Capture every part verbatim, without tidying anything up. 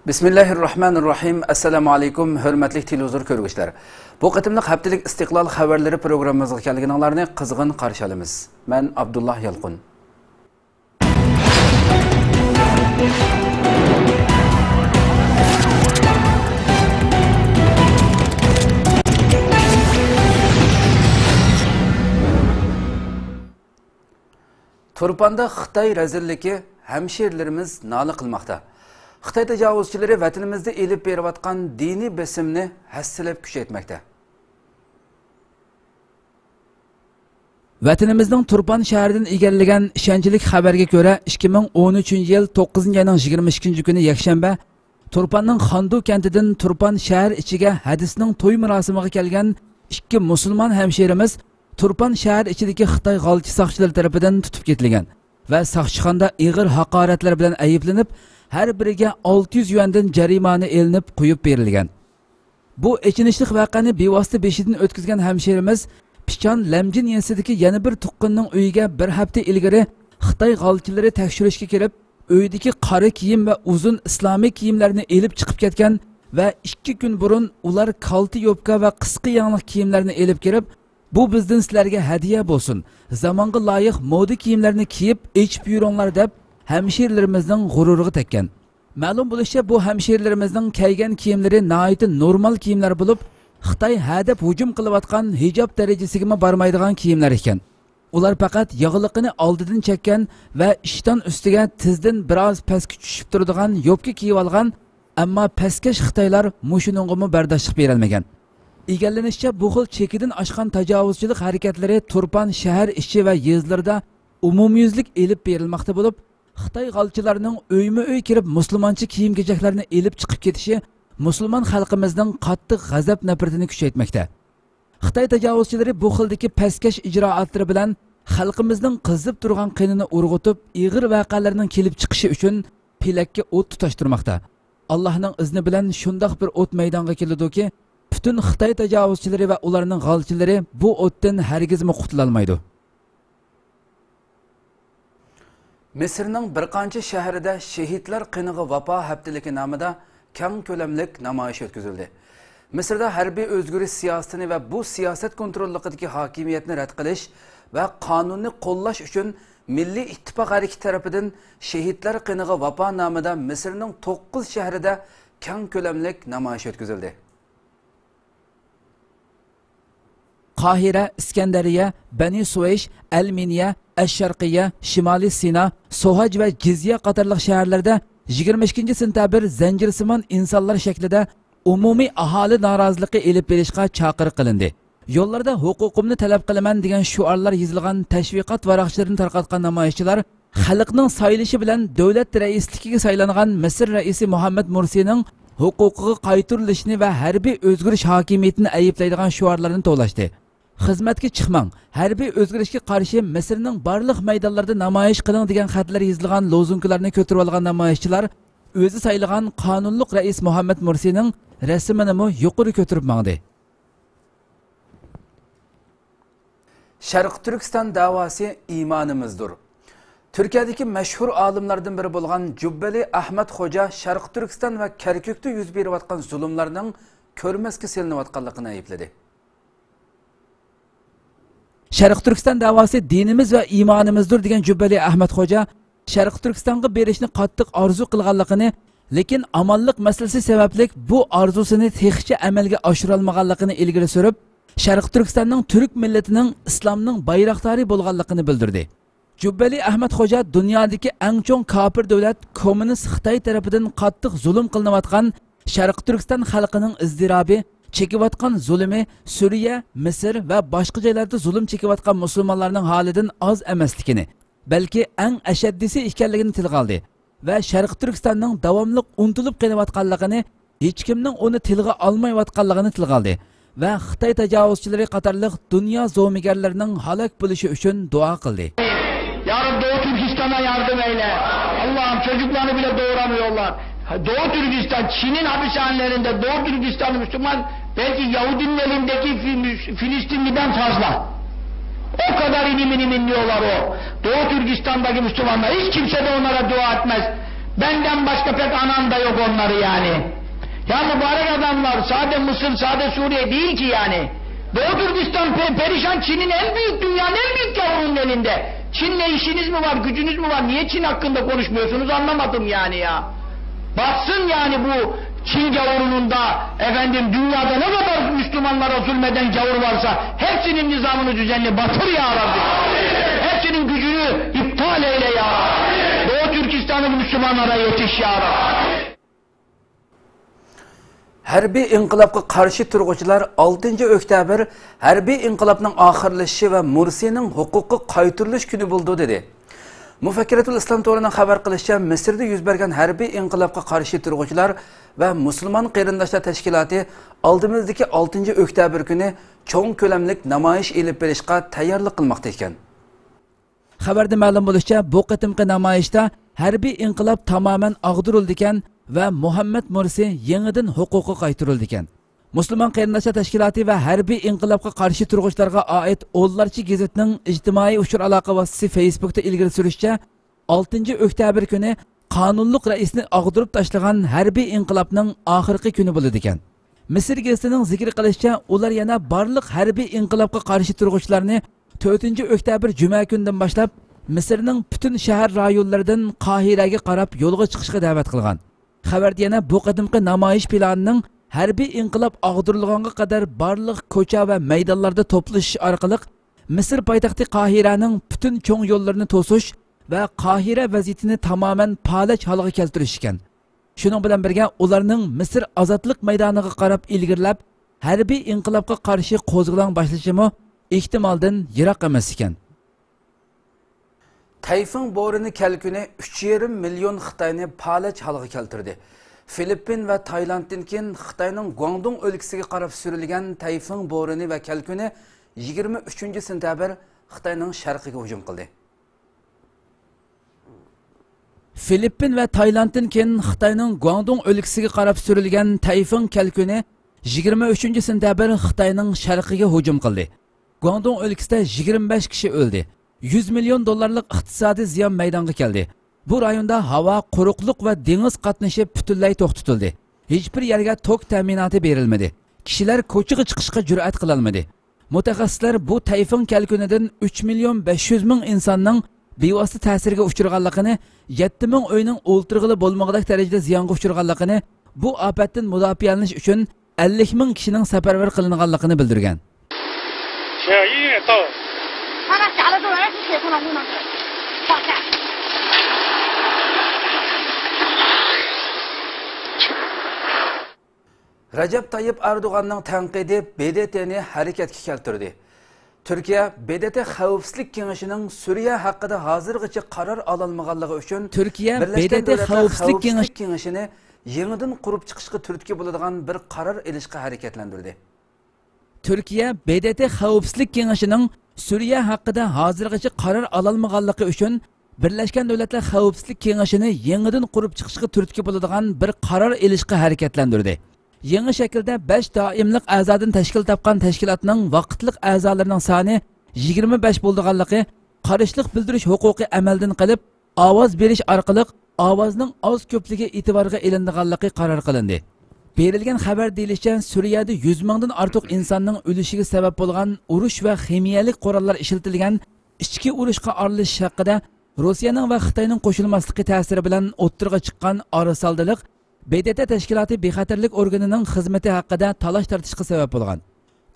بىسمىللاھىررەھمانىررەھىم. ئەسسالامۇ ئەلەيكۇم، ھۆرمەتلىك تېلېۋىزور كۆرگۈچىلەر. بۇ قېتىملىق ھەپتىلىك ئىستىقلال خەۋەرلىرى پروگراممىمىزغا كەلگىنىڭلارنى قىزغىن قارشى ئالىمىز. مەن ئابدۇللا يالقۇن. تۇرپاندا خىتاي رەزىللىكى، ھەمشىرىلىرىمىز نالە قىلماقتا. خىتاي تاجاۋۇزچىلىرى ۋەتىنىمىزدە ئېلىپ بېرىۋاتقان دىنىي بېسىمنى ھەسسىلەپ كۈچەيتمەكتە. ۋەتىنىمىزنىڭ تۇرپان شەھىرىدىن ئىگىلىگەن ئىشەنچلىك خەۋەرگە كۆرە، ئىككى مىڭ ئون ئۈچىنچى يىل توققۇزىنچى ئاينىڭ يىگىرمە ئىككىنچى كۈنى يەكشەنبە تۇرپاننىڭ خاندۇ كەنتىدىن تۇرپان شەھەر ئىچىگە ھەدىسنىڭ توي مۇراسىمىغا كەلگەن ئىككى مۇسۇلمان ھەمشىرىمىز تۇرپان شەھەر ئىچىدىكى خىتاي غالچى ساقچىلىرى تەرىپىدىن تۇتۇپ كېتىلگەن ۋە ساقچىخانىدا ئېغىر ھاقارەتلەر بىلەن ئەيىبلىنىپ، ھەر بىرىگە ئالتە يۈز يۈەندىن جەرىمانە ئېلىنىپ قويۇپ بېرىلگەن. بۇ ئېچىنىشلىق ۋەقەنى بىۋاسىتە بېشىدىن ئۆتكۈزگەن ھەمشىرىمىز پىچان لەمجىن يېزىسىدىكى يەنە بىر تۇغقىنىنىڭ ئۆيىگە بىر ھەپتە ئىلگىرى خىتاي غالچىلىرى تەكشۈرۈشكە كېلىپ، ئۆيدىكى قارا كىيىم ۋە ئۇزۇن ئىسلامىي كىيىملەرنى ئېلىپ چىقىپ كەتكەن ۋە ئىككى كۈن بۇرۇن ئۇلار كالتە يوپكا ۋە قىسقا يەڭلىك كىيىملەرنى ئېلىپ كىرىپ، «بۇ بىزدىن سىلەرگە ھەدىيە بولسۇن، زامانغا لايىق مودا كىيىملەرنى كىيىپ ئېچىپ يۈرۈڭلار» دەپ، ھەمشىرىلىرىمىزنىڭ غۇرۇرىغا تەگكەن. مەلۇم بولۇشىچە، بۇ ھەمشىرىلىرىمىزنىڭ كىيگەن كىيىملىرى ناھايىتى نورمال كىيىملەر بولۇپ، خىتاي ھەدەپ ھۇجۇم قىلىۋاتقان ھىجاب دەرىجىسىگىمۇ بارمايدىغان كىيىملەر ئىكەن. ئۇلار پەقەت ياغلىقىنى ئالدىدىن چەككەن ۋە ئىشتان ئۈستىگە تىزدىن بىراز پەسكە چۈشۈپ تۇرىدىغان يوپكا كىيىۋالغان، ئەمما پەسكەش خىتايلار مۇشۇنىڭغىمۇ بەرداشلىق بېرەلمىگەن. ئىگىلىنىشىچە، بۇ خىل چېكىدىن ئاشقان تاجاۋۇزچىلىق ھەرىكەتلىرى تۇرپان شەھەر ئىچى ۋە يېزىلىرىدا ئومۇميۈزلۈك ئېلىپ بېرىلماقتا بولۇپ، خىتاي غالچىلارنىڭ ئۆيمۇ ئۆي كىرىپ مۇسۇلمانچە كىيىم-كېچەكلەرنى ئېلىپ چىقىپ كېتىشى مۇسۇلمان خەلقىمىزنىڭ قاتتىق غەزەپ-نەپرىتىنى كۈچەيتمەكتە. خىتاي تاجاۋۇزچىلىرى بۇ خىلدىكى پەسكەش ئىجرائاتلىرى بىلەن خەلقىمىزنىڭ قىزىپ تۇرغان قېنىنى ئۇرغۇتۇپ، ئېغىر ۋەقەلەرنىڭ كېلىپ چىقىشى ئۈچۈن پېلەككە ئوت تۇتاشتۇرماقتا. ئاللاھنىڭ ئىزنى بىلەن شۇنداق بىر ئوت مەيدانغا كېلىدۇكى، پۈتۈن خىتاي تاجاۋۇزچىلىرى ۋە ئۇلارنىڭ غالچىلىرى بۇ ئوتتىن ھەرگىزمۇ قۇتۇلالمايدۇ. مىسىرنىڭ بىر قانچە شەھىرىدە شېھىتلەر قېنىغا ۋاپا ھەپتىلىكى نامىدا كەڭ كۆلەملىك نامايىش ئۆتكۈزۈلدى. مىسىردا ھەربىي ئۆزگىرىش سىياسىتىنى ۋە بۇ سىياسەت كونتروللۇقىدىكى ھاكىمىيەتنى رەت قىلىش ۋە قانۇننى قوللاش ئۈچۈن مىللىي ئىتتىپاق ھەرىكىتى تەرىپىدىن شېھىتلەر قېنىغا ۋاپا نامىدا مىسىرنىڭ توققۇز شەھىرىدە كەڭ كۆلەملىك نامايىش ئۆتكۈزۈلدى. قاھىرە، ئىسكەندەرىيە، بەنى سۇۋەيش، ئەلمىنىيە، ئەششەرقىيە، شىمالىي سىنا، سوھاج ۋە جىزيە قاتارلىق شەھەرلەردە يىگىرمە ئىككىنچى سېنتەبىر زەنجىرسىمان ئىنسانلار شەكلىدە ئومۇمىي ئاھالە نارازىلىقى ئېلىپ بېرىشقا چاقىرىق قىلىندى. يوللاردا «ھوقۇقۇمنى تەلەپ قىلىمەن» دېگەن شوئارلار يېزىلغان تەشۋىقات ۋاراقچىلىرىنى تارقاتقان نامايىشچىلار خەلقنىڭ سايلىشى بىلەن دۆلەت رەئىسلىكىگە سايلانغان مىسىر رەئىسى مۇھەممەد مۇرسىنىڭ ھوقۇقىغا قايتۇرۇلۇشىنى ۋە ھەربىي ئۆزگىرىش ھاكىمىيىتىنى ئەيىبلەيدىغان شوئارلارنى توۋلاشتى. «خىزمەتكە چىقماڭ، ھەربىي ئۆزگىرىشكە قارشى مىسىرنىڭ بارلىق مەيدانلىرىدا نامايىش قىلىڭ» دېگەن خەتلەر يېزىلغان لوزۇنكىلارنى كۆتۈرۈۋالغان نامايىشچىلار ئۆزى سايلىغان قانۇنلۇق رەئىس مۇھەممەد مۇرسىنىڭ رەسىمىنىمۇ يۇقىرى كۆتۈرۈپ ماڭدى. شەرقىي تۈركىستان داۋاسى ئىمانىمىزدۇر. تۈركىيەدىكى مەشھۇر ئالىملاردىن بىرى بولغان جۇببىلى ئەھمەت خوجا شەرقىي تۈركىستان ۋە كەركۈكتە يۈز بېرىۋاتقان زۇلۇملارنىڭ كۆرمەسكە سېلىنىۋاتقانلىقىنى ئەيىبلىدى. شەرقىي تۈركىستان داۋاسى دىنىمىز ۋە ئىمانىمىزدۇر دېگەن جۇببىلى ئەھمەت خوجا شەرقىي تۈركىستانغا بېرىشنى قاتتىق ئارزۇ قىلغانلىقىنى، لېكىن ئامانلىق مەسىلىسى سەۋەبلىك بۇ ئارزۇسىنى تېخىچە ئەمەلگە ئاشۇرالمىغانلىقىنى ئىلگىرى سۈرۈپ، شەرقىي تۈركىستاننىڭ تۈرك مىللىتىنىڭ ئىسلامنىڭ بايراقدارى بولغانلىقىنى بىلدۈردى. جۇببىلى ئەھمەد خوجا دۇنيادىكى ئەڭ چوڭ كاپىر دۆلەت كوممۇنىست خىتاي تەرىپىدىن قاتتىق زۇلۇم قىلىنىۋاتقان شەرقىي تۈركىستان خەلقىنىڭ ئىزتىرابى، چېكىۋاتقان زۇلۇمى سۈرىيە، مىسىر ۋە باشقا جايلاردا زۇلۇم چېكىۋاتقان مۇسۇلمانلارنىڭ ھالىدىن ئاز ئەمەسلىكىنى، بەلكى ئەڭ ئەشەددىيسى ئىكەنلىكىنى تىلغا ئالدى ۋە شەرقىي تۈركىستاننىڭ داۋاملىق ئۇنتۇلۇپ قېلىۋاتقانلىقىنى، ھېچكىمنىڭ ئۇنى تىلغا ئالمايۋاتقانلىقىنى تىلغا ئالدى ۋە خىتاي تاجاۋۇزچىلىرى قاتارلىق دۇنيا زومىگەرلىرىنىڭ ھالاك بولۇشى ئۈچۈن دۇئا قىلدى. Ya Rab, Doğu Türkistan'a yardım eyle. Allah'ım, çocuklarını bile doğuramıyorlar. Doğu Türkistan, Çin'in hapishanelerinde Doğu Türkistan'ı Müslüman, belki Yahudinin elindeki Fi-, Filistinliden fazla. O kadar inim inim inliyorlar o. Doğu Türkistan'daki Müslümanlar, hiç kimse de onlara dua etmez. Benden başka pek anam da yok onları yani. Ya mübarek adamlar, sade Mısır, sade Suriye değil ki yani. Doğu Türkistan pe-, perişan, Çin'in en büyük, dünyanın en büyük gavurunun elinde. Çin'le işiniz mi var, gücünüz mü var? Niye Çin hakkında konuşmuyorsunuz, anlamadım yani ya. Batsın yani bu Çin gavurunun da, efendim, dünyada ne kadar Müslümanlara zulmeden gavur varsa hepsinin nizamını, düzenini batır ya Rabbi. Hepsinin gücünü iptal eyle ya Rabbi. Doğu Türkistan'ı Müslümanlara yetiş ya Rabbi. ھەربىي ئىنقىلابقا قارشى تۇرغۇچىلار ئالتىنچى ئۆكتەبىر ھەربىي ئىنقىلابنىڭ ئاخىرلىشىشى ۋە مۇرسىنىڭ ھوقۇققا قايتۇرۇلۇش كۈنى بولىدۇ، دېدى. مۇفەككىرەتۇل ئىسلام تورىنىڭ خەۋەر قىلىشىچە، مىسىردا يۈز بەرگەن ھەربىي ئىنقىلابقا قارشى تۇرغۇچىلار ۋە مۇسۇلمان قېرىنداشلار تەشكىلاتى ئالدىمىزدىكى ئالتىنچى ئۆكتەبىر كۈنى چوڭ كۆلەملىك نامايىش ئېلىپ بېرىشقا تەييارلىق قىلماقتا ئىكەن. خەۋەردە مەلۇم بولۇشىچە، بۇ قېتىمقى نامايىشتا ھەربىي ئىنقىلاب تامامەن ئاغدۇرۇلىدىكەن ۋە مۇھەممەد مۇرسى يېڭىدىن ھوقۇققا قايتۇرۇلىدىكەن. مۇسۇلمان قېرىنداشلار تەشكىلاتى ۋە ھەربىي ئىنقىلابقا قارشى تۇرغۇچىلارغا ئائىت ئونلارچە گېزىتنىڭ ئىجتىمائىي ئۇچۇر ئالاقە ۋاسىتىسى فېيسبۇكتا ئىلگىرى سۈرۈشىچە، ئالتىنچى ئۆكتەبىر كۈنى قانۇنلۇق رەئىسنى ئاغدۇرۇپ تاشلىغان ھەربىي ئىنقىلابنىڭ ئاخىرقى كۈنى بولىدىكەن. مىسىر گېزىتىنىڭ زىكىر قىلىشىچە، ئۇلار يەنە بارلىق ھەربىي ئىنقىلابقا قارشى تۇرغۇچىلارنى تۆتىنچى ئۆكتەبىر جۈمە كۈنىدىن باشلاپ مىسىرنىڭ پۈتۈن شەھەر رايونلىرىدىن قاھىرەگە قاراپ يولغا چىقىشقا دەۋەت قىلغان. خەۋەردە يەنە بۇ قېتىمقى نامايىش پىلانىنىڭ ھەربىي ئىنقىلاب ئاغدۇرۇلغانغا قەدەر بارلىق كوچا ۋە مەيدانلاردا توپلىشىش ئارقىلىق مىسىر پايتەختى قاھىرەنىڭ پۈتۈن چوڭ يوللىرىنى توسۇش ۋە قاھىرە ۋەزىيىتىنى تامامەن پالەچ ھالغا كەلتۈرۈش ئىكەن. شۇنىڭ بىلەن بىرگە، ئۇلارنىڭ مىسىر ئازادلىق مەيدانىغا قاراپ ئىلگىرىلەپ، ھەربىي ئىنقىلابقا قارشى قوزغىلاڭ باشلىشىمۇ ئېھتىمالدىن يىراق ئەمەس ئىكەن. تەيفۇڭ بورىنى كەلكۈنى ئۈچ يېرىم مىليون خىتاينى پالەچ ھالغا كەلتۈردى. فىلىپپىن ۋە تايلاندتىن كېيىن خىتاينىڭ گۇاڭدۇڭ ئۆلكىسىگە قاراپ سۈرۈلگەن تەيفۇڭ بورىنى ۋە كەلكۈنى يىگىرمە ئۈچىنچى سېنتەبىر خىتاينىڭ شەرقىگە ھۇجۇم قىلدى. فىلىپپىن ۋە تايلاندتىن كېيىن خىتاينىڭ گۇاڭدۇڭ ئۆلكىسىگە قاراپ سۈرۈلگەن تەيفۇڭ كەلكۈنى يىگىرمە ئۈچىنچى سېنتەبىر خىتاينىڭ شەرقىگە ھۇجۇم قىلدى. گۇاڭدۇڭ ئۆلكىسىدە يىگىرمە بەش كىشى ئۆلدى. يۈز مىليون دوللارلىق ئىقتىسادىي زىيان مەيدانغا كەلدى. بۇ رايوندا ھاۋا قۇرۇقلۇق ۋە دېڭىز قاتنىشى پۈتۈنلەي توختىتىلدى. ھېچبىر يەرگە توك تەمىناتى بېرىلمىدى. كىشىلەر كوچىغا چىقىشقا جۈرئەت قىلالمىدى. مۇتەخەسسىسلەر بۇ تەيفۇڭ كەلكۈنىدىن ئۈچ مىليون بەش يۈز مىڭ ئىنساننىڭ بىۋاسىتە تەسىرگە ئۇچرىغانلىقىنى، يەتتە مىڭ ئۆينىڭ ئولتۇرغىلى بولمىغۇدەك دەرىجىدە زىيانغا ئۇچرىغانلىقىنى، بۇ ئاپەتتىن مۇداپىئەلىنىش ئۈچۈن ئەللىك مىڭ كىشىنىڭ سەپەرۋەر قىلىنغانلىقىنى بىلدۈرگەن. رەجەپ تايىپ ئەردوغاننىڭ تەنقىدى ب د ت نى ھەرىكەتكە كەلتۈردى. تۈركىيە ب د ت خەۋپسىزلىك كېڭىشىنىڭ سۈرىيە ھەققىدە ھازىرغىچە قارار ئالالمىغانلىقى ئۈچۈن تۈركىيە ب د ت خەۋپسىزلىك كېڭىشىنى يېڭىدىن قۇرۇپ چىقىشقا تۈرتكە بولىدىغان بىر قارار ئېلىشقا ھەرىكەتلەندۈردى. تۈركىيە ب د ت خەۋپسىزلىك كېڭىشىنىڭ سۈرىيە ھەققىدە ھازىرغىچە قارار ئالالمىغانلىقى ئۈچۈن، بىرلەشكەن دۆلەتلەر خەۋپسىزلىك كېڭىشىنى يېڭىدىن قۇرۇپ چىقىشقا تۈرتكە بولىدىغان بىر قارار ئېلىشقا ھەرىكەتلەندۈردى. يېڭى شەكىلدە بەش دائىملىق ئەزادىن تەشكىل تاپقان تەشكىلاتنىڭ ۋاقىتلىق ئەزالىرىنىڭ سانى يىگىرمە بەش بولىدىغانلىقى، قارشىلىق بىلدۈرۈش ھوقۇقى ئەمەلدىن قېلىپ، ئاۋاز بېرىش ئارقىلىق ئاۋازنىڭ ئاز كۆپلۈكى ئېتىبارغا ئېلىنىدىغانلىقى قارار قىلىندى. بېرىلگەن خەۋەردە دېيىلىشىچە، سۈرىيەدە يۈز مىڭدىن ئارتۇق ئىنساننىڭ ئۆلۈشىگە سەۋەب بولغان ئۇرۇش ۋە خىمىيەلىك قوراللار ئىشلىتىلگەن ئىچكى ئۇرۇشقا ئارىلىشىش ھەققىدە روسىيەنىڭ ۋە خىتاينىڭ قوشۇلماسلىقى تەسىرى بىلەن ئوتتۇرىغا چىققان ئارىسالدىلىق ب د ت تەشكىلاتى بىخەتەرلىك ئورگىنىنىڭ خىزمىتى ھەققىدە تالاش تارتىشقا سەۋەب بولغان.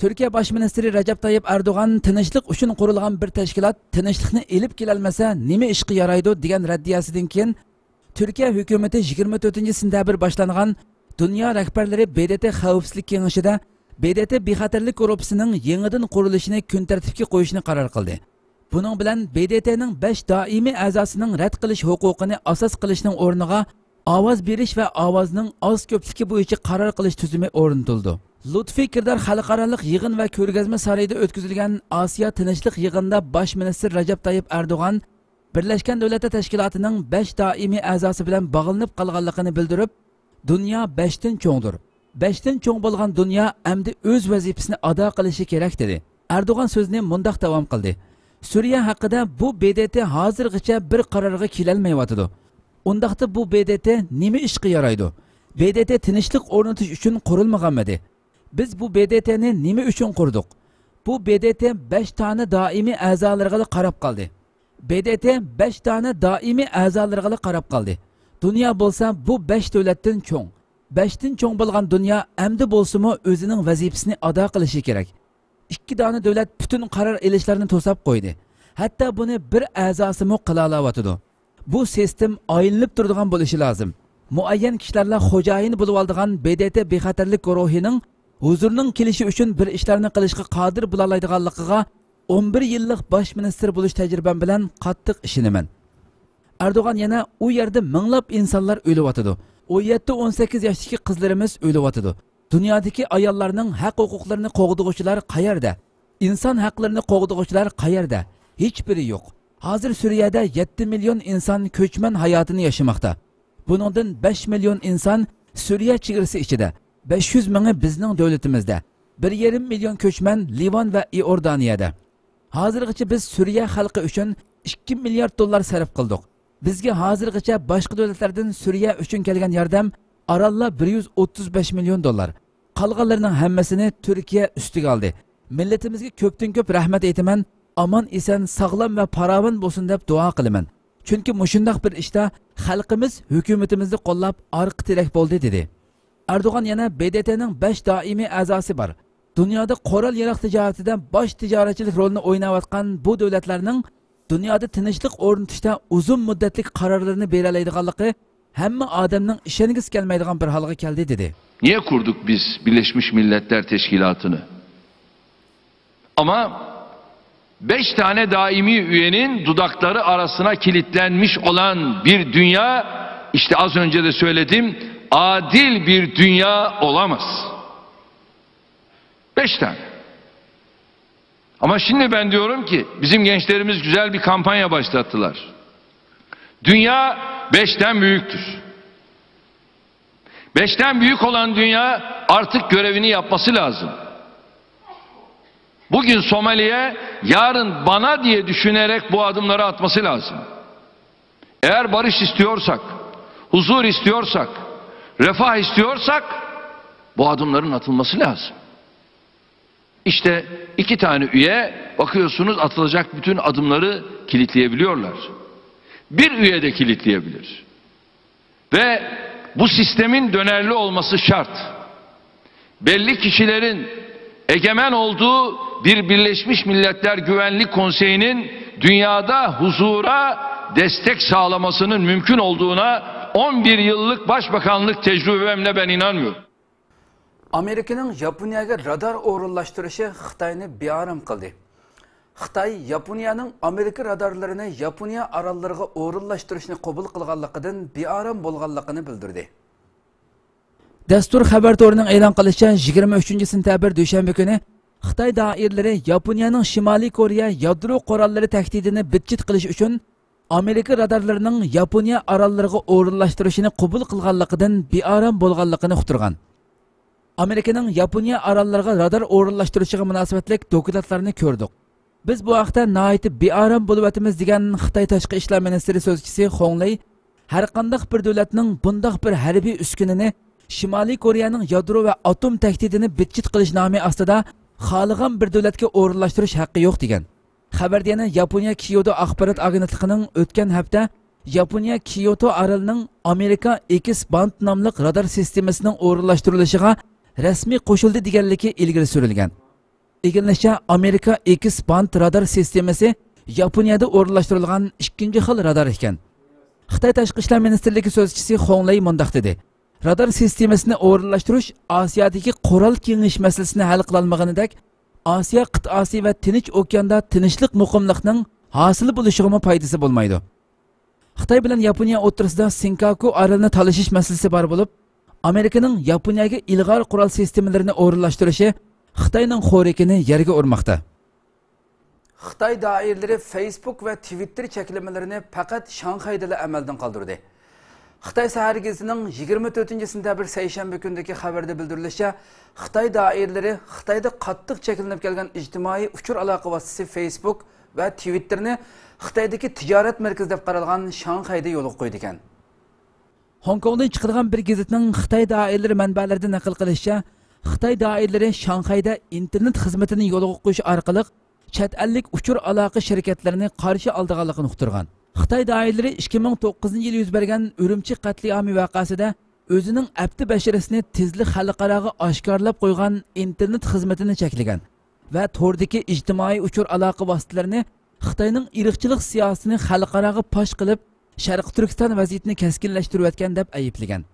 تۈركىيە باش مىنىستىرى رەجەپ تايىپ ئەردوغان تىنچلىق ئۈچۈن قۇرۇلغان بىر تەشكىلات تىنچلىقنى ئېلىپ كېلەلمىسە نېمە ئىشقا يارايدۇ دېگەن رەددىيەسىدىن كېيىن، تۈركىيە ھۆكۈمىتى يىگىرمە تۆتىنچى سېنتەبىر باشلانغان دۇنيا رەھبەرلىرى ب د ت خەۋپسىزلىك كېڭىشىدە ب د ت بىخەتەرلىك گۇرۇپپىسىنىڭ يېڭىدىن قۇرۇلۇشىنى كۈن تەرتىپكە قويۇشنى قارار قىلدى. بۇنىڭ بىلەن ب د ت نىڭ بەش دائىمىي ئەزاسىنىڭ رەت قىلىش ھوقۇقىنى ئاساس قىلىشنىڭ ئورنىغا ئاۋاز بېرىش ۋە ئاۋازنىڭ ئاز كۆپلۈكى بويىچە قارار قىلىش تۈزۈمى ئورنىتىلىدۇ. لۇتپى كىردار خەلقئارالىق يىغىن ۋە كۆرگەزمە سارىيىدا ئۆتكۈزۈلگەن ئاسىيا تىنچلىق يىغىنىدا باش مىنىستىر رەجەپ تايىپ ئەردوغان بىرلەشكەن دۆلەتلەر تەشكىلاتىنىڭ بەش دائىمىي ئەزاسى بىلەن باغلىنىپ قالغانلىقىنى بىلدۈرۈپ، دۇنيا بەشتىن چوڭدۇر. بەشتىن چوڭ بولغان دۇنيا ئەمدى ئۆز ۋەزىپىسىنى ئادا قىلىشى كېرەك، دېدى. ئەردوغان سۆزىنى مۇنداق داۋام قىلدى، سۈرىيە ھەققىدە بۇ ب د ت ھازىرغىچە بىر قارارغا كېلەلمەيۋاتىدۇ. ئۇنداقتا بۇ ب د ت نېمە ئىشقا يارايدۇ؟ ب د ت تىنچلىق ئورنىتىش ئۈچۈن قۇرۇلمىغانمىدى؟ بىز بۇ ب د ت نى نېمە ئۈچۈن قۇردۇق؟ بۇ ب د ت بەش دانە دائىمىي ئەزالىرىغىلا قاراپ قالدى. ب د ت بەش دانە دائىمىي ئەزالىرىغىلا قاراپ قالدى. دۇنيا بولسا بۇ بەش دۆلەتتىن چوڭ. بەشتىن چوڭ بولغان دۇنيا ئەمدى بولسىمۇ ئۆزىنىڭ ۋەزىپىسىنى ئادا قىلىشى كېرەك. ئىككى دانە دۆلەت پۈتۈن قارار ئېلىشلارنى توساپ قويدى. ھەتتا بۇنى بىر ئەزاسىمۇ قىلالاۋاتىدۇ. بۇ سىستېم ئايلىنىپ تۇرىدىغان بولۇشى لازىم. مۇئەييەن كىشىلەرلا خوجايىن بولۇۋالىدىغان ب د ت بىخەتەرلىك گۇرۇھىنىڭ ھۇزۇرنىڭ كېلىشى ئۈچۈن بىر ئىشلارنى قىلىشقا قادىر بولالايدىغانلىقىغا ئون بىر يىللىق باش مىنىستىر بولۇش تەجرىبەم بىلەن قاتتىق ئىشىنىمەن. ئەردوغان يەنە ئۇ يەردە مىڭلاپ ئىنسانلار ئۆلۈۋاتىدۇ. ئون يەتتە، ئون سەككىز ياشتىكى قىزلىرىمىز ئۆلۈۋاتىدۇ. دۇنيادىكى ئاياللارنىڭ ھەق ھوقۇقلىرىنى قوغدىغۇچىلار قەيەردە؟ ئىنسان ھەقلىرىنى قوغدىغۇچىلار قەيەردە؟ ھېچبىرى يوق. ھازىر سۈرىيەدە يەتتە مىليون ئىنسان كۆچمەن ھاياتىنى ياشىماقتا. بۇنىڭدىن بەش مىليون ئىنسان سۈرىيە چېگرىسى ئىچىدە، بەش يۈز مىڭى بىزنىڭ دۆلىتىمىزدە، بىر يېرىم مىليون كۆچمەن لىۋان ۋە ئىئوردانىيەدە. ھازىرغىچە بىز سۈرىيە خەلقى ئۈچۈن ئىككى مىليارد دوللار سەرپ قىلدۇق. بىزگە ھازىرغىچە باشقا دۆلەتلەردىن سۈرىيە ئۈچۈن كەلگەن ياردەم ئارانلا بىر يۈز ئوتتۇز بەش مىليون دوللار. قالغانلىرىنىڭ ھەممىسىنى تۈركىيە ئۈستىگە ئالدى. مىللىتىمىزگە كۆپتىن كۆپ رەھمەت ئېيتىمەن، ئامان ئېسەن، ساغلام ۋە پاراۋان بولسۇن دەپ دۇئا قىلىمەن. چۈنكى مۇشۇنداق بىر ئىشتا خەلقىمىز ھۆكۈمىتىمىزنى قوللاپ ئارقا تىرەك بولدى، دېدى. ئەردوغان يەنە ب د ت نىڭ بەش دائىمىي ئەزاسى بار. دۇنيادا قورال-ياراغ تىجارىتىدە باش تىجارەتچىلىك رولىنى ئويناۋاتقان بۇ دۆلەتلەرنىڭ دۇنيادا تىنچلىق ئورنىتىشتا ئۇزۇن مۇددەتلىك قارارلىرىنى بېرەلەيدىغانلىقى ھەممە ئادەمنىڭ ئىشەنگۈسى كەلمەيدىغان بىر ھالغا كەلدى، دېدى. Niye kurduk biz Birleşmiş Milletler Teşkilatı'nı? Ama beş tane daimi üyenin dudakları arasına kilitlenmiş olan bir dünya, işte az önce de söyledim, adil bir dünya olamaz. Beş tane. Ama şimdi ben diyorum ki, bizim gençlerimiz güzel bir kampanya başlattılar. Dünya beşten büyüktür. Beşten büyük olan dünya artık görevini yapması lazım. Bugün Somali'ye, yarın bana diye düşünerek bu adımları atması lazım. Eğer barış istiyorsak, huzur istiyorsak, refah istiyorsak bu adımların atılması lazım. İşte iki tane üye, bakıyorsunuz, atılacak bütün adımları kilitleyebiliyorlar. Bir üye de kilitleyebilir. Ve bu sistemin dönerli olması şart. Belli kişilerin egemen olduğu bir Birleşmiş Milletler Güvenlik Konseyi'nin dünyada huzura destek sağlamasının mümkün olduğuna on bir yıllık başbakanlık tecrübemle ben inanmıyorum. ئامېرىكىنىڭ ياپونىيەگە رادار ئورۇنلاشتۇرۇشى خىتاينى بىئارام قىلدى. خىتاي ياپونىيەنىڭ ئامېرىكا رادارلىرىنى ياپونىيە ئاراللىرىغا ئورۇنلاشتۇرۇشنى قوبۇل قىلغانلىقىدىن بىئارام بولغانلىقىنى بىلدۈردى. دەستۇر خەۋەر تورىنىڭ ئېلان قىلىشىچە، يىگىرمە ئۈچىنچى سېنتەبىر دۈشەنبە كۈنى خىتاي دائىرىلىرى ياپونىيەنىڭ شىمالىي كورېيە يادرو قوراللىرى تەھدىتىنى بىتچىت قىلىش ئۈچۈن ئامېرىكا رادارلىرىنىڭ ياپونىيە ئاراللىرىغا ئورۇنلاشتۇرۇشىنى قوبۇل قىلغانلىقىدىن بىئارام بولغانلىقىنى ئۇقتۇرغان. ئامېرىكىنىڭ ياپونىيە ئاراللىرىغا رادار ئورۇنلاشتۇرۇشىغا مۇناسىۋەتلىك دوكلاتلارنى كۆردۇق. بىز بۇ ھەقتە ناھايىتى بىئارام بولۇۋاتىمىز، دېگەن خىتاي تاشقى ئىشلار مىنىستىرى سۆزچىسى خۇڭ لېي ھەرقانداق بىر دۆلەتنىڭ بۇنداق بىر ھەربىي ئۈسكۈنىنى شىمالىي كورېيەنىڭ يادرو ۋە ئاتوم تەھدىتىنى بىتچىت قىلىش نامى ئاستىدا خالىغان بىر دۆلەتكە ئورۇنلاشتۇرۇش ھەققى يوق، دېگەن. خەۋەردە يەنە ياپونىيە كيوتو ئاخبارات ئاگېنتلىقىنىڭ ئۆتكەن ھەپتە ياپونىيە كيوتو ئارىلىنىڭ ئامېرىكا ئېكس باند ناملىق رادار سىستېمىسىنىڭ ئورۇنلاشتۇرۇلۇشىغا رەسمىي قوشۇلدى دېگەنلىكى ئىلگىرى سۈرۈلگەن. ئىگىلىنىشىچە، ئامېرىكا ئېكس باند رادار سىستېمىسى ياپونىيەدە ئورۇنلاشتۇرۇلغان ئىككىنچى خىل رادار ئىكەن. خىتاي تاشقى ئىشلار مىنىستىرلىكى سۆزچىسى خۇڭ لېي مۇنداق دېدى: رادار سىستېمىسىنى ئورۇنلاشتۇرۇش ئاسىيادىكى قورال كېڭىشىش مەسىلىسىنى ھەل قىلالمىغىنىدەك، ئاسىيا قىتئاسى ۋە تىنچ ئوكياندا تىنچلىق، مۇقىملىقنىڭ ھاسىل بولۇشىغىمۇ پايدىسى بولمايدۇ. خىتاي بىلەن ياپونىيە ئوتتۇرىسىدا سېنكاكۇ ئارىلىنى تالىشىش مەسىلىسى بار بولۇپ، ئامېرىكىنىڭ ياپونىيەگە ئىلغار قورال سىستېمىلىرىنى ئورۇنلاشتۇرۇشى خىتاينىڭ خورىكىنى يەرگە ئۇرماقتا. خىتاي دائىرىلىرى فېيسبۇك ۋە تىۋىتتېر چەكلىمىلىرىنى پەقەت شاڭخەيدىلا ئەمەلدىن قالدۇردى. خىتاي سەھەر گېزىتىنىڭ يىگىرمە تۆتىنچى سېنتەبىر سەيشەنبە كۈنىدىكى خەۋىرىدە بىلدۈرۈلۈشىچە، خىتاي دائىرىلىرى خىتايدا قاتتىق چەكلىنىپ كەلگەن ئىجتىمائىي ئۇچۇر ئالاقە ۋاسىتىسى فېيسبۇك ۋە تىۋىتتېرنى خىتايدىكى تىجارەت مەركىزى دەپ قارالغان شاڭخەيدە يولغا قويىدىكەن. خوڭكوڭدىن چىقىدىغان بىر گېزىتنىڭ خىتاي دائىرىلىرى مەنبەلىرىدىن نەقىل قىلىشىچە، خىتاي دائىرىلىرى شاڭخەيدە ئىنتېرنېت خىزمىتىنى يولغا قويۇش ئارقىلىق چەت ئەللىك ئۇچۇر ئالاقە شىركەتلىرىنى قارشى ئالىدىغانلىقىنى ئۇقتۇرغان. خىتاي دائىرىلىرى ئىككى مىڭ توققۇزىنچى يىلى يۈز بەرگەن ئۈرۈمچى قەتلىئامى ۋەقەسىدە ئۆزىنىڭ ئەپتى بەشىرىسىنى تېزلا خەلقئاراغا ئاشكارىلاپ قويغان ئىنتېرنېت خىزمىتىنى چەكلىگەن ۋە توردىكى ئىجتىمائىي ئۇچۇر ئالاقە ۋاسىتىلىرىنى خىتاينىڭ ئىرقچىلىق سىياسىتىنى خەلقئاراغا پاش قىلىپ، شەرقىي تۈركىستان ۋەزىيىتىنى كەسكىنلەشتۈرۈۋەتكەن دەپ ئەيىبلىگەن.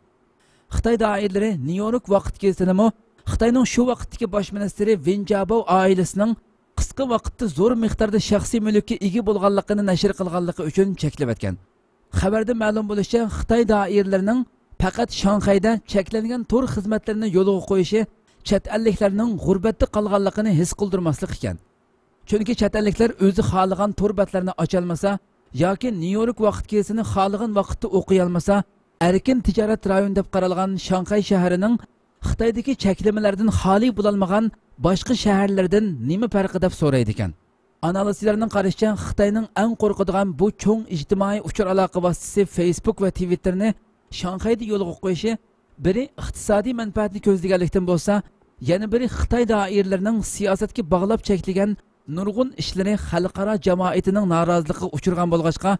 خىتاي دائىرىلىرى نيۇ يورك ۋاقىت گېزىتىنىمۇ خىتاينىڭ شۇ ۋاقىتتىكى باش مىنىستىرى ۋېن جياباۋ ئائىلىسىنىڭ قىسقا ۋاقىتتا زور مىقداردا شەخسىي مۈلۈككە ئىگە بولغانلىقىنى نەشر قىلغانلىقى ئۈچۈن چەكلىۋەتكەن. خەۋەردىن مەلۇم بولۇشىچە، خىتاي دائىرىلىرىنىڭ پەقەت شاڭخەيدە چەكلەنگەن تور خىزمەتلىرىنى يولغا قويۇشى چەت ئەللىكلەرنىڭ غۇربەتتە قالغانلىقىنى ھېس قىلدۇرماسلىق ئىكەن. چۈنكى چەت ئەللىكلەر ئۆزى خالىغان تور بەتلەرنى ئاچالمىسا ياكى نيۇ يورك ۋاقىت گېزىتىنى خالىغان ۋاقىتتا ئوقۇيالمىسا، ئەركىن تىجارەت رايونى دەپ قارالغان شاڭخەي شەھىرىنىڭ خىتايدىكى چەكلىمىلەردىن خالىي بولالمىغان باشقا شەھەرلەردىن نېمە پەرقى دەپ سورايدىكەن. ئانالىزچىلارنىڭ قارىشىچە، خىتاينىڭ ئەڭ قورقىدىغان بۇ چوڭ ئىجتىمائىي ئۇچۇر ئالاقە ۋاسىتىسى فېيسبۇك ۋە تىۋىتتېرنى شاڭخەيدە يولغا قويۇشى بىرى ئىقتىسادىي مەنپەئەتنى كۆزلىگەنلىكتىن بولسا، يەنە بىرى خىتاي دائىرىلىرىنىڭ سىياسەتكە باغلاپ چەكلىگەن نۇرغۇن ئىشلىرى خەلقئارا جامائىتىنىڭ نارازىلىقىغا ئۇچرىغان بولغاچقا،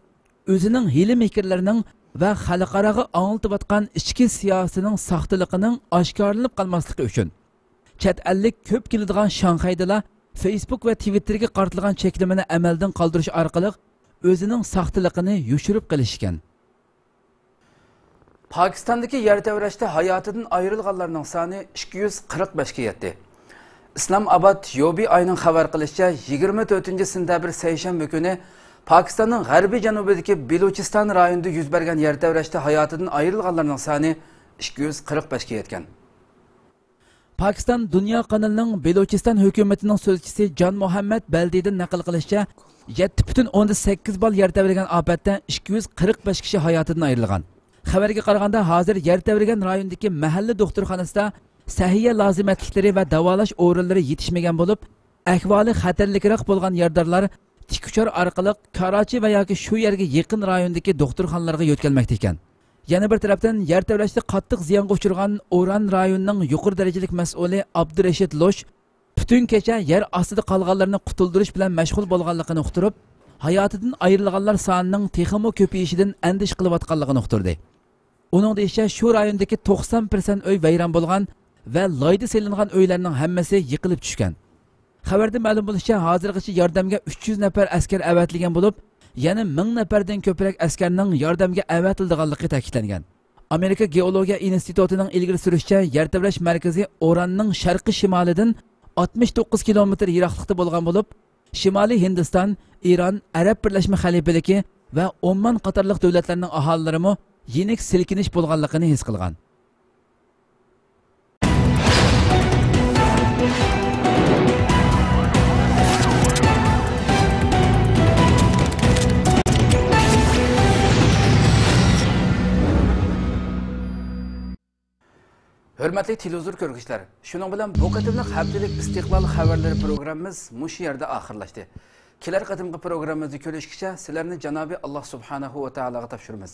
ئۆزىنىڭ ھىيلە-مىكىرلىرىنىڭ ۋە خەلقئاراغا ئاڭلىتىۋاتقان ئىچكى سىياسىتىنىڭ ساختىلىقىنىڭ ئاشكارىلىنىپ قالماسلىقى ئۈچۈن، چەت ئەللىك كۆپ كېلىدىغان شاڭخەيدىلا فېيسبۇك ۋە تىۋىتتېرگە قارىتىلغان چەكلىمىنى ئەمەلدىن قالدۇرۇش ئارقىلىق ئۆزىنىڭ ساختىلىقىنى يوشۇرۇپ قېلىشى ئىكەن. پاكىستاندىكى يەر تەۋرەشتە ھاياتىدىن ئايرىلغانلارنىڭ سانى ئىككى يۈز قىرىق بەشكە يەتتى. ئىسلام ئاباد يوبى ئاينىڭ خەۋەر قىلىشىچە، يىگىرمە تۆتىنچى سېنتەبىر سەيشەنبە كۈنى پاكىستاننىڭ غەربىي جەنۇبىدىكى بىلۇچىستان رايونىدا يۈز بەرگەن يەر تەۋرەشتە ھاياتىدىن ئايرىلغانلارنىڭ سانى ئىككى يۈز قىرىق بەشكە يەتكەن. پاكىستان دۇنيا قانىلىنىڭ بېلۇچىستان ھۆكۈمىتىنىڭ سۆزچىسى جان مۇھەممەد بەلدىدىن نەقىل قىلىشىچە، يەتتە پۈتۈن ئوندىن سەككىز بال يەر تەۋرىگەن ئاپەتتە ئىككى يۈز قىرىق بەش كىشى ھاياتىدىن ئايرىلغان. خەۋەرگە قارىغاندا، ھازىر يەر تەۋرىگەن رايوندىكى مەھەللە دوختۇرخانىسىدا سەھىيە لازىمەتلىكلىرى ۋە داۋالاش ئورۇنلىرى يېتىشمىگەن بولۇپ، ئەھۋالى خەتەرلىكرەك بولغان يارىدارلار تىك ئۇچار ئارقىلىق كاراچى ۋە ياكى شۇ يەرگە يېقىن رايوندىكى دوختۇرخانىلارغا يۆتكەلمەكتە ئىكەن. يەنە بىر تەرەپتىن، يەر تەۋرەشتە قاتتىق زىيانغا ئۇچرىغان ئوران رايونىنىڭ يۇقىرى دەرىجىلىك مەسئۇلى ئابدۇرېشىت لوش پۈتۈن كېچە يەر ئاستىدا قالغانلارنى قۇتۇلدۇرۇش بىلەن مەشغۇل بولغانلىقىنى ئۇقتۇرۇپ، ھاياتىدىن ئايرىلغانلار سانىنىڭ تېخىمۇ كۆپىيىشىدىن ئەندىشە قىلىۋاتقانلىقىنى ئۇقتۇردى. ئۇنىڭ دېيىشىچە، شۇ رايوندىكى توقسان پىرسەنت ئۆي ۋەيران بولغان ۋە لايدا سېلىنغان ئۆيلەرنىڭ ھەممىسى يىقىلىپ چۈشكەن. خەۋەردىن مەلۇم بولۇشىچە، ھازىرغىچە ياردەمگە ئۈچ يۈز نەپەر ئەسكەر ئەۋەتىلگەن بولۇپ، يەنە مىڭ نەپەردىن كۆپرەك ئەسكەرنىڭ ياردەمگە ئەۋەتىلىدىغانلىقى تەكىتلەنگەن. ئامېرىكا گېئولوگىيە ئىنستىتۇتىنىڭ ئىلگىرى سۈرۈشىچە، يەر تەۋرەش مەركىزى ئوراننىڭ شەرقىي شىمالىدىن ئاتمىش توققۇز كىلومېتىر يىراقلىقتا بولغان بولۇپ، شىمالىي ھىندىستان، ئىران، ئەرەب بىرلەشمە خەلىپىلىكى ۋە ئوممان قاتارلىق دۆلەتلەرنىڭ ئاھالىلىرىمۇ يېنىك سىلكىنىش بولغانلىقىنى ھېس قىلغان. ھۆرمەتلىك تېلېۋىزور كۆرگۈچىلەر، شۇنىڭ بىلەن بۇ قېتىملىق ھەپتىلىك ئىستىقلال خەۋەرلىرى پروگراممىمىز مۇشۇ يەردە ئاخىرلاشتى. كېلەر قېتىمقى پروگراممىمىزدا كۆرۈشكىچە سىلەرنى جانابى ئاللا سۇبھانەھۇ ۋە تائالاغا تاپشۇرىمىز.